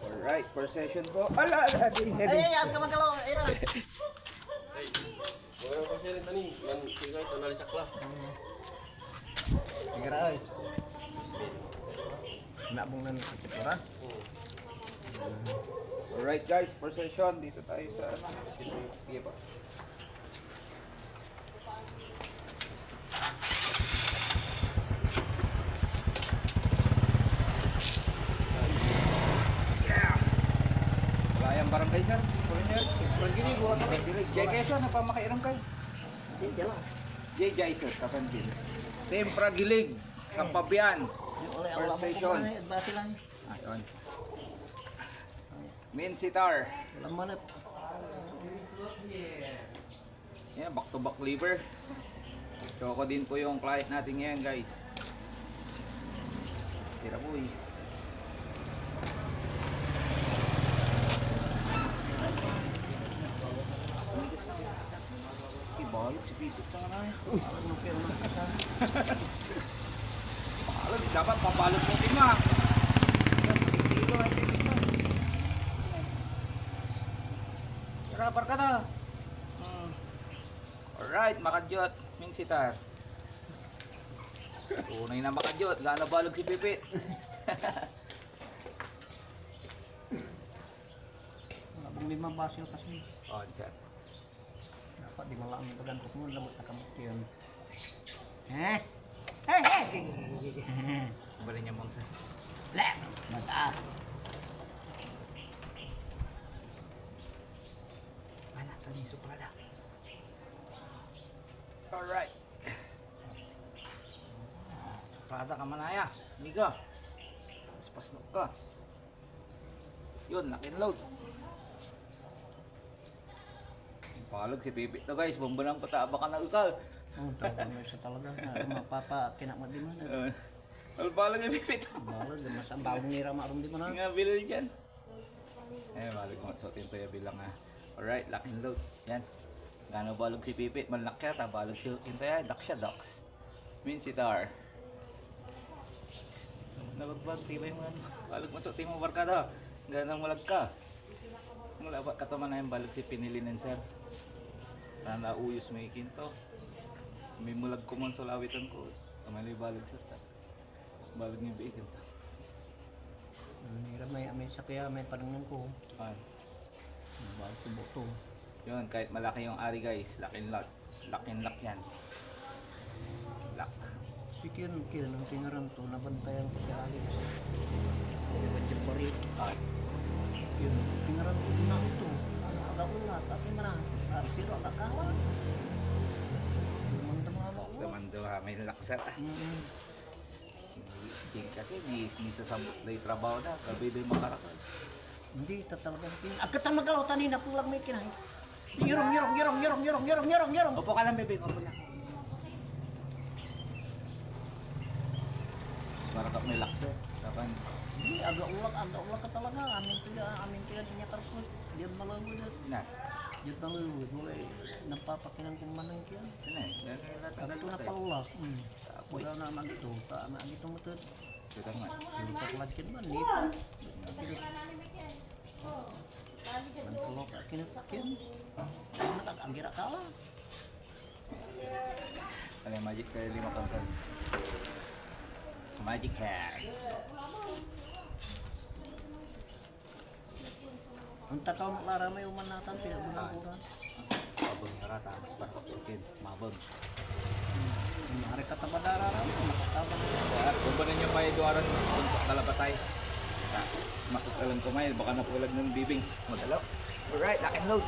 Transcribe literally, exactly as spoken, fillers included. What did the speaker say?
Alright, first session po. Ala, ala, di, di, di. Ay, ay, ay, ang kamagalaw, ay, ay. Hey, mga ko sila tani, man, sige, ito, nalisak la. Sige ra, ay. Nabong na ng kultura. Alright, guys, first session. Dito tayo sa, sige, sige, sige pa. Yeah! Wala yang barangay, sir. Foreigner. Barangay, wala kami. Barangay. Jay Quezon, napamakairang kayo. Hindi, wala. Jay Jay, sir, kapatid. Team Pragilig, sa Pabian. First station. Ayun. Min Sitar. Walang manap. Yan, back to back liver. Choco din po yung client natin ngayon, guys. Tira, boy. Ibalot si Pipit na nga. Balot, dapat pabalot mo din, ah. Tira, barkada. Hmm. Alright, makadyot, Min Sitar. Tunay na makadyot, gana balot si Pipit. Wala pong lima basyo kasi. Oh, sir. Dapat di malaang ibagan ko kung labot na kamot yun. Eh? Hey, hey! Bali niya, Mang, sir. Lem! Mata! Ana, tani, suplada. Alright. Suplada ka, manaya. Miga. Paspas ka. Yun, lock and load. Balag si Pipit to, guys. Bumbalang ko ta, baka naekal. Oh, talaga mo siya talaga. Ano, mapapakinak mo di man, eh. Eh, balag si Pipit. Balag, mas ang bagong nira maarum di man, ah. Nga bilil dyan. Eh, balag mo, so, tinto ya bilang, ah. Alright, lock and load. Yan. Gano balag si Pipit, malak ya, ta balag si Tinto ya, doks ya, doks. Min Sitar. Nabagbag, tibay mo yan. Balag mo, so, timo barkada. Gano malag ka. Wala ba kataman na yung balag si pinili nen sir? Tan nauyos may kinto. May mulag ko man so lawitan ko. Kamay lay balag, sir, ta. Balag may biig kinto. Ang hirap may, may sakya, may panangan ko. Ah. Ang balag ko boto. Yun, kahit malaki yung ari, guys, lock and lock. Lock and lock yan. Lock. Si Kian, Kian, ang pingaran to, nabantayan ko si Alex. Di ba, Jeffrey? Ah. Yun, pingaran to, na ito. Ano, aga ulat, akin na. Ah, sino ang kakawa? Lumang tama ba? Lumang tama, may laksa. Mm-mm. Hindi kasi, di, di sasabot na yung trabaho na. Gabi ba yung makarakal? Hindi, ta talaga. Agka tan magalaw, tani, napulag may kinay. Yorong, yorong, yorong. Opo ka lang, bebe. Opo lang. Para ka may lakso. Kapan? Hindi, aga ulak, aga ulak ka talaga. Amin ko yan, amin ko yan, inya karpot. Diyan malawod yan. Na? Diyan malawod. Wala eh. Napapakinan kong manang ko yan. Sino eh? Dahil lahat ang Agto na lahat eh. Palulak. Hmm. Apoy. Wala naman ito. Ta, na, ito mo ito. Kita nga. Yung pakulad ka naman, eh. Ang tulog, ah, kinakakin. Ang gira ka, ah. Ano yung magic kayo lima pangkal? Magic hands. Ang tataw mo, Clara, may uman natan, pinagulang Ah. ko na. Abang nga rata, mas parang kapsukin, mabang. Mare ka tabadara ra, makataba. Kaya, kung ba ninyo pa yung duwaran, kung talabatay. Sa, makakalam ko may, baka napulag ng bibing. Magalaw. Alright, lock and load.